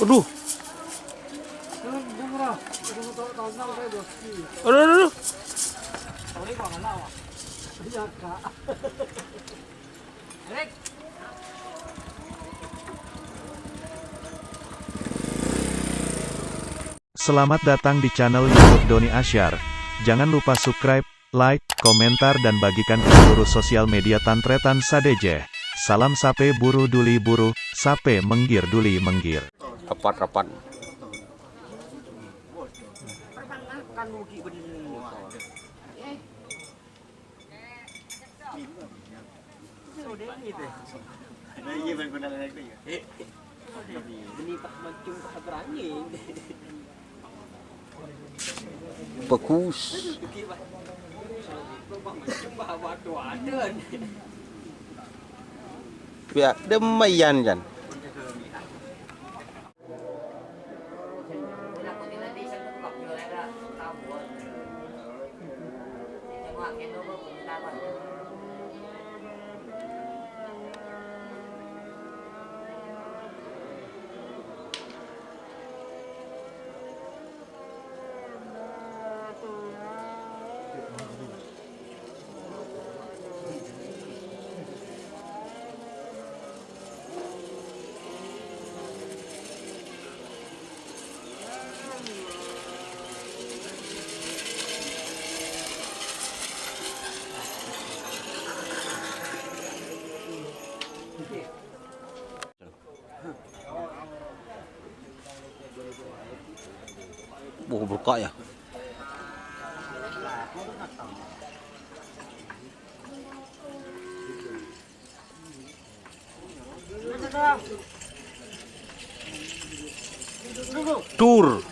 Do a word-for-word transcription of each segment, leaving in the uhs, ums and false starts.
Aduh. Aduh, aduh, aduh. Selamat datang di channel YouTube Doni Asyar. Jangan lupa subscribe, like, komentar, dan bagikan ke seluruh sosial media tan-tarètan sadhâjâ. Salam sapè buru duli buru, sapè mèngghir duli mèngghir. Rapat, rapat. Bagus. Ya, lumayan, Jan. Wah, berkah ya. Tur.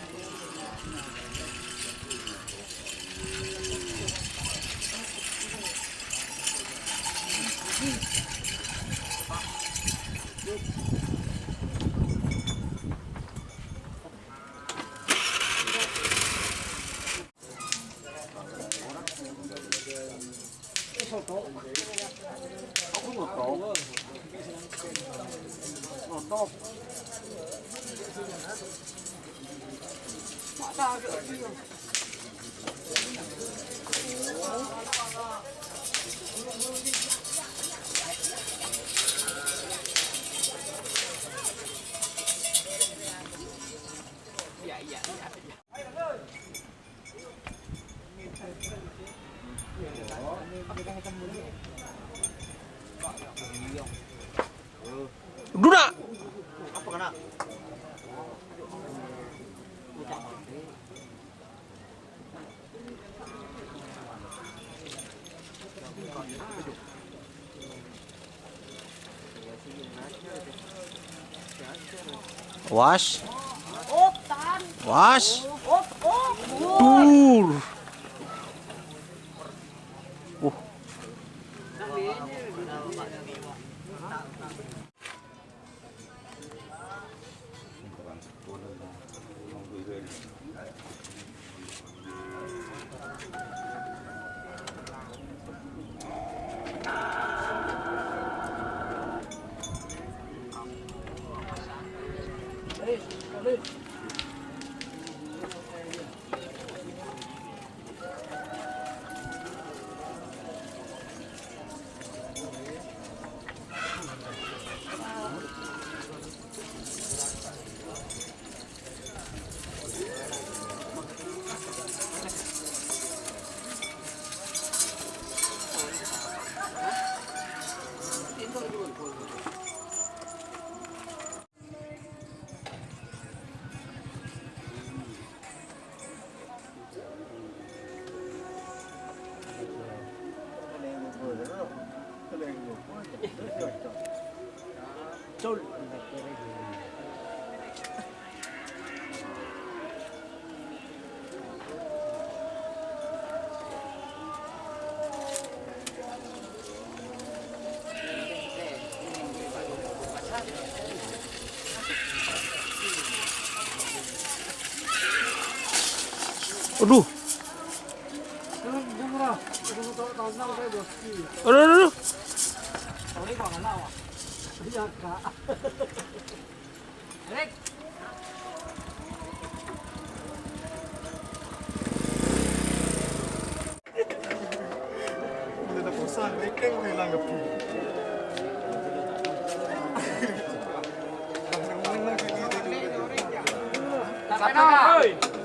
Duna. Was. Was. Tur. Uh. Aduh. Aduh, aduh, aduh.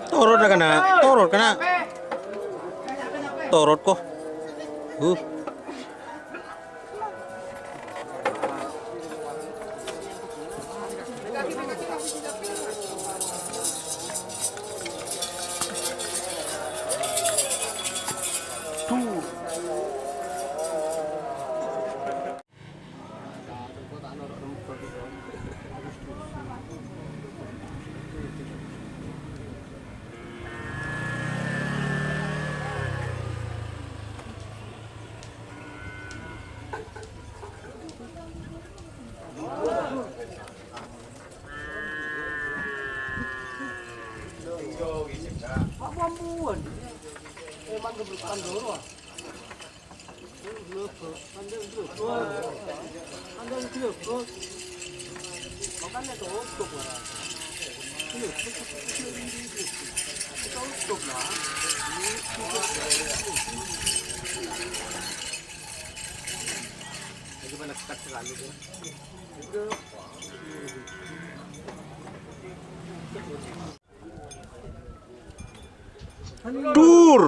Torot kana', torot kana'. Torot ko. Uh. Dur.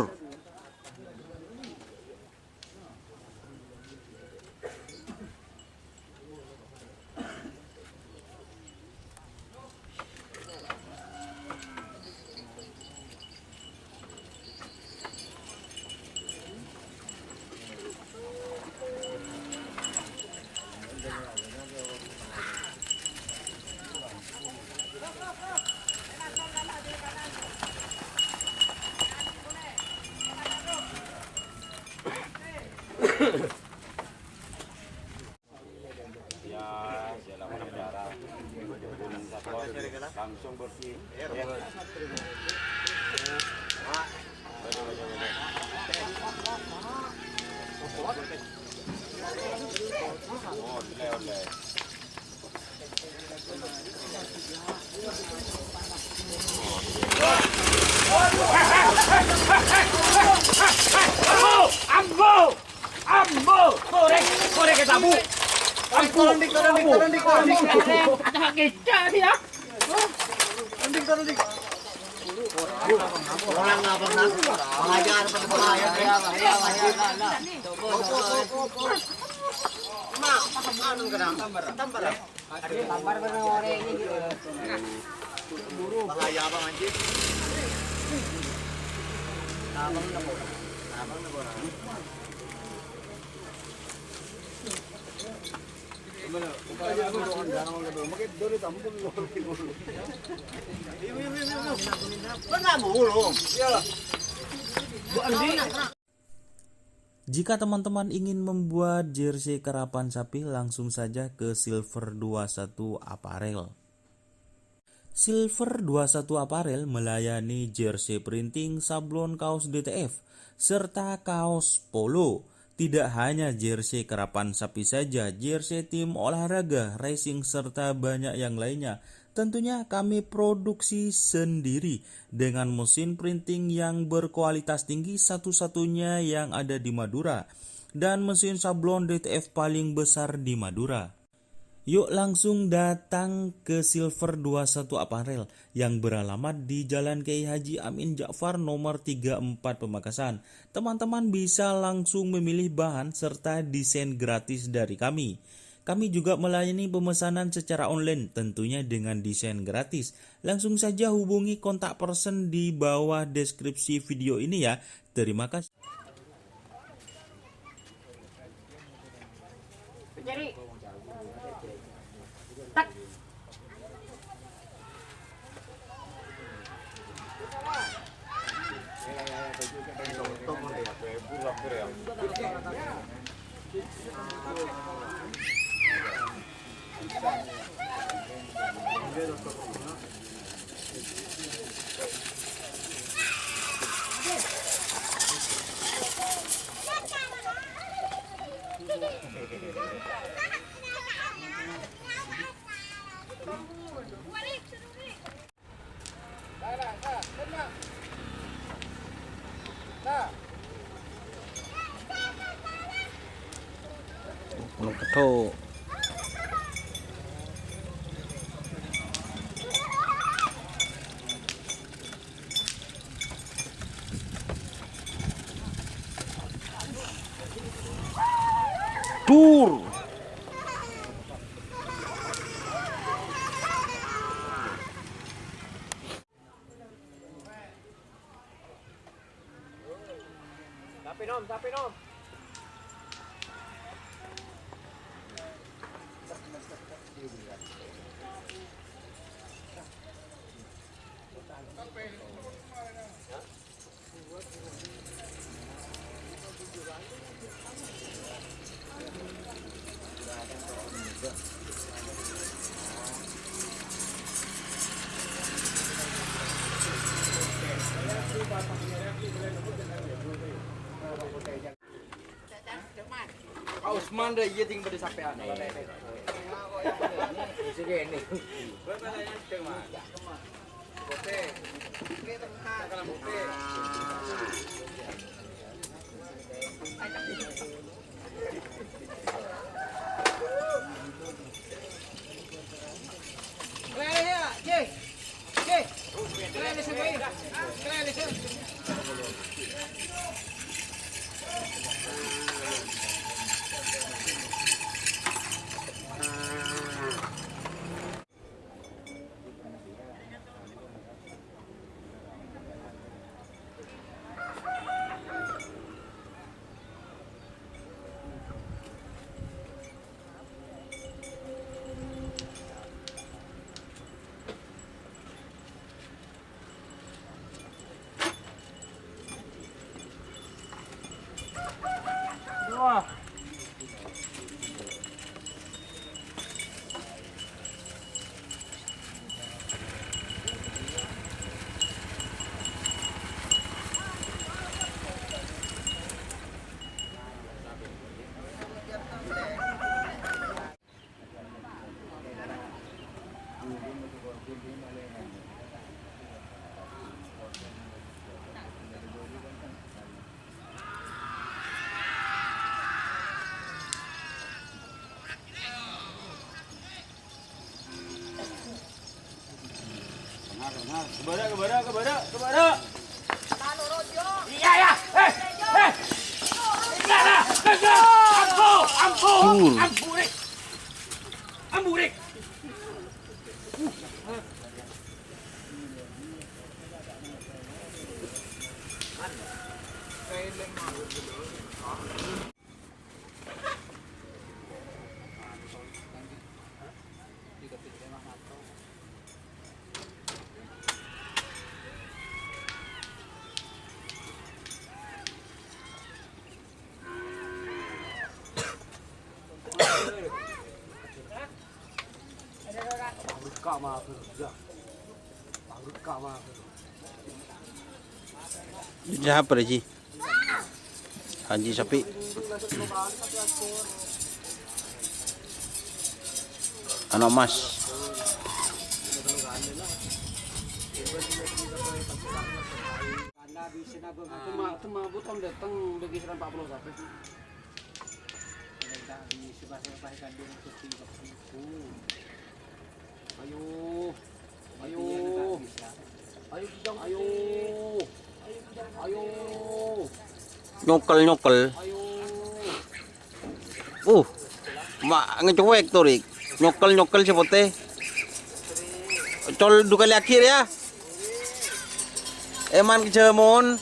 Ya, langsung bersih. Ambo! Ambo! Korek, korek ke tabu. Ambo. Turun, Dik, turun, Dik, turun, Dik, turun, Dik. Ada kecak sih, ya. Turun, Dik, turun, Dik. Bahaya, bahaya, bahaya. Mak, anu kena. Tampar. Bahaya apa, anjing? Jika teman-teman ingin membuat jersey karapan sapi, langsung saja ke Silver dua satu Apparel. Silver dua satu Apparel melayani jersey printing, sablon kaos D T F, serta kaos polo. Tidak hanya jersey karapan sapi saja, jersey tim olahraga, racing, serta banyak yang lainnya. Tentunya kami produksi sendiri dengan mesin printing yang berkualitas tinggi, satu-satunya yang ada di Madura, dan mesin sablon D T F paling besar di Madura. Yuk langsung datang ke Silver dua satu Apparel yang beralamat di Jalan Kiai Haji Amin Ja'far nomor tiga empat Pamekasan. Teman-teman bisa langsung memilih bahan serta desain gratis dari kami. Kami juga melayani pemesanan secara online, tentunya dengan desain gratis. Langsung saja hubungi kontak person di bawah deskripsi video ini ya. Terima kasih. Jadi, tak. Tho. Dur. Tapi, Nom, tapi, Nom. Ka Usman dâ' iyâ ding bâdâ sampèyan. Wah. Kebârâ, kebârâ, kebârâ, kebârâ. Iyâ, iyâ. Eh, eh. Iyâ, iyâ. Ambu, ambu, amburik. Amburik. Siapa, Ji? Haji Sapi. Anak Mas. Cuma, cuma butong datang bagi sekitar empat puluh satu. Ayo. Ayo. Ayo. Ayo. Nyokel, nyokel. Uh, ma' ngecowek to, Rik. Nyokel, nyokel sè potè. Col du kalè akhir, ya. Eman kejamon.